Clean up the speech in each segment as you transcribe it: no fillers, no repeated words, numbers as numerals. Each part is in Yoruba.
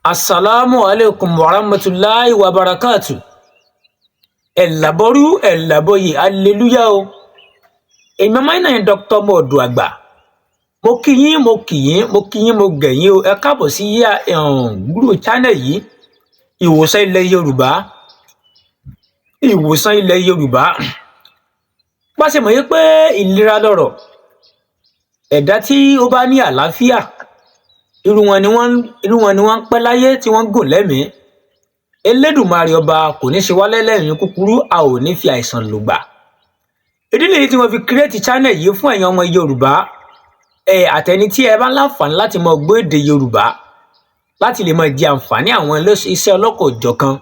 Asalaamu aleykum wa rahmatulahi wa barakatu. Ẹ̀làbọ́rú ẹ̀làbọ́yè, aleluya o. Èmi ọmọ yín náà ni Dr. Mọ̀ọ́dù Àgbà. Mo kí yín, mo kí yín, mo kí yín, mo gẹ̀ yín o. Ẹ káàbọ̀ sí gúrú channel yìí, Ìwòsàn Ilẹ̀ Yorùbá. Ìwòsàn Ilẹ̀ Yorùbá. Bá ṣe mọ̀ yí pé ìlera lọ́rọ̀, ẹ̀dá tí ó bá ní àlàáfíà, irú wọn ni wọ́n ń pẹ́ láyé, tí wọ́n ń gùn lẹ́mìí. Elédùmarè ọba kò ní ṣe wá lẹ́lẹ́mìí kúkúrú, a ò ní fi àìsàn lògbà. Ìdí nìyí tí wọ́n fi create channel yìí fún ẹ̀yin ọmọ Yorùbá ẹ àtẹni tí ẹ bá láǹfààní láti mọ gbọ́ èdè Yorùbá, láti lè máa jẹ àǹfààní àwọn iṣẹ́ ọlọ́kọ̀-ò-jọ̀kan.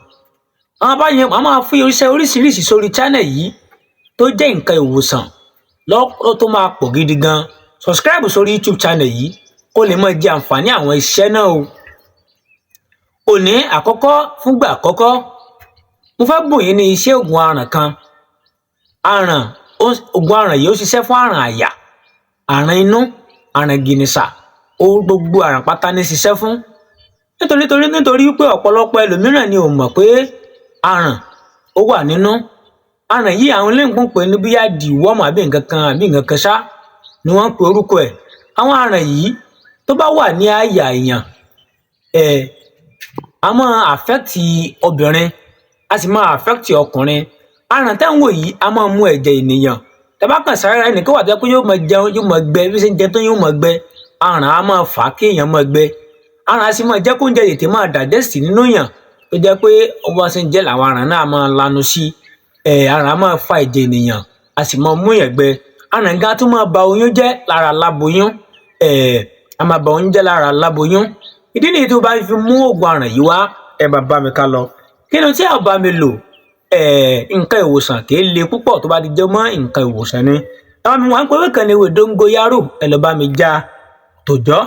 Àwọn báyẹn, wọ́n máa fi iṣẹ́ oríṣiríṣi sórí channel yìí tó jẹ́ nǹkan ìwòsàn lọ́pọ̀, tó máa pọ̀ gidi gan. Subscribe sórí YouTube channel yìí kó lè máa jẹ àǹfààní àwọn iṣẹ́ náà o. Òní àkọ́kọ́, fúngbà àkọ́kọ́, mo fẹ́ bùn yín ní iṣẹ́ òògùn aràn kan. Aràn, òògùn aràn yìí, ó ṣiṣẹ́ fún àrùn àyà, àrùn inú, àrùn gìnìsà, ó gbogbo àrùn pátá ní ṣiṣẹ́ fún. Nítorí pé ọ̀pọ̀lọpọ̀ ẹlòmíràn ni ò mọ̀ pé aràn ó wà nínú. Aràn yìí, àwọn olóyìnbó ń pè ní bóyá deworm àbí nǹkan kan ṣá ni wọ́n ń pe orúkọ ẹ̀. Àwọn aràn yìí tó bá wà ní àyà èèyàn ẹ̀, a máa affect obìnrin, a sì máa affect ọkùnrin. Aràn tẹ́ ń wò yìí, a máa mú ẹ̀jẹ̀ ènìyàn. Tẹ́ bá kàn sára, ẹnìkan wà tó jẹ́ pé yóò máa jẹun, yóò máa gbẹ, bí ṣe ń jẹun tó, yóò máa gbẹ. Aràn á máa fà á kí èèyàn máa gbẹ. Aràn á sì máa jẹ́ kó oúnjẹ tètè máa digest nínú èèyàn, tó jẹ́ pé ó bá ṣe ń jẹ làwọn aràn náà máa lanu sí ẹ̀. Aràn á máa fa ẹ̀jẹ̀ ènìyàn, a sì máa mú èèyàn gbẹ. Aràn gan tún máa ba oyún jẹ́ lára aláboyún ẹ̀, a máa ba oyún jẹ́ lára aláboyún. Ìdí nìyí tó bá fi mú oògùn aràn yìí wá. Ẹ bá bá mi ká lọ. Kí ni tí a bá mi lò? Nǹkan ìwòsàn kì í le púpọ̀ tó bá ti jẹ́ mọ́ nǹkan ìwòsàn ni. Ẹ bá mi wá ń pè é kan ní ewé dóngóyárò, ẹ lọ bá mi já tòjọ́.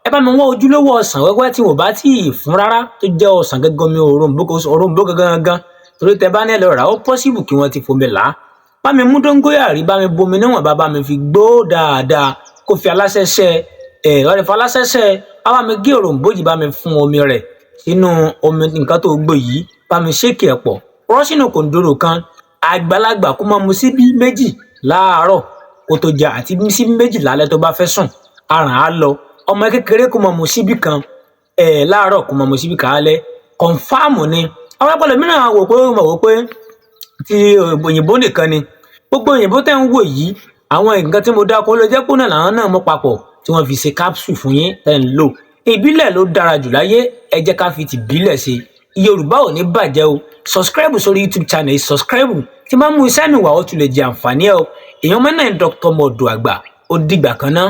Ẹ bá mi wá ojúlówó ọsàn wẹ́wẹ́ tí wọ́n bá tí ì fún rárá, tó jẹ́ ọsàn gángan, mi òrombó, òrombó gangan gangan, torí tẹ bá ní ẹ lọ rà, ó possible kí wọ́n ti fomi là á. Bá mi mú dóngóyàrí, bá mi bomi níwọ̀nba, bá mi fi gbó dáadáa, kó fi aláṣẹṣẹ ẹ lọ́ọ́ fi aláṣẹṣẹ. Á bá mi gé òrombó yìí, bá mi fún omi rẹ̀ sínú omi nǹkan tó gbó yìí, bá mi shake ẹ̀ pọ̀, rọ́ sínú kòǹdóró kan. Àgbàlagbà kó máa mu síbí 2 láàárọ̀ kó tó jẹ, àti síbí 2 lálẹ́ tó bá fẹ́ sùn, aràn á lọ. Ọmọ kékeré kó máa mu síbí 1 ẹ̀ láàárọ̀, kó máa mu síbí 1 lálẹ́. Confirm ni. Àwọn ọpọlọ mìíràn wò pé ó mọ̀ wò pé ti òyìnbó nìkan ni. Gbogbo òyìnbó tẹ́ ń wò yìí, àwọn nǹkan tí mo dákọ ló jẹ́ pé náà làwọn náà mú papọ̀ tí wọ́n fi ṣe capsule fún yín tẹ́ ń lò. Ìbílẹ̀ ló dára jù láyé, ẹ jẹ́ ká fi tìbílẹ̀ ṣe. Yorùbá ò ní bàjẹ́ o. Subscribe sórí YouTube channel, subscribe tí máa ń mú iṣẹ́ mi wá, ó tún lè jẹ àǹfààní ẹ o. Èèyàn mẹ́nà Dr. Mọ̀dù Àgbà. Ó dìgbà kan náà.